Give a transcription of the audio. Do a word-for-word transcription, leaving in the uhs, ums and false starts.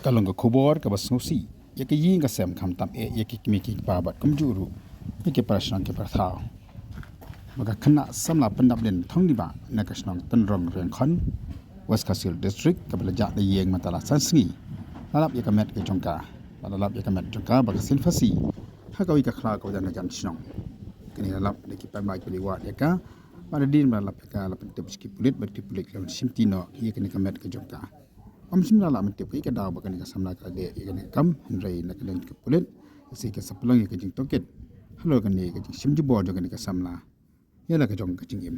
Ka long ka khubor kaba sngewsih ïa ka ïing ka sem, khamtam eh ïa ki kmie ki kpa bad kumjuh ruh ïa ki para shnong ki para thaw. Ba ka khynnah samla Pyndapdin Thongniba na ka shnong Tynrong, Riangkhon, West Khasi Hills District, kaba la jah na ïing mynta la san sngi, la lap ïa ka met ka jong ka. Ba la lap ïa ka met jong ka ba ka sien phasi ha kawei ka khlaw kaba don hajan shnong. Kane la lap da ki paidbah kiba la wad ïa ka. Ba hadien ba la lap ïa ka, la pyntip sha ki pulit bad ki pulit ki la shimti noh ïa kane ka met ka jong ka. Ym shym la lah ban tip ïa ka daw ba kane ka samla ka la leh ïa kane ka kam, hynrei na ka liang ka pulit ka sa ïa ka sa pynlong ïa ka jingtohkit halor kane ka jingshim jubor jong kane ka samla ïa la ka jong ka jingim.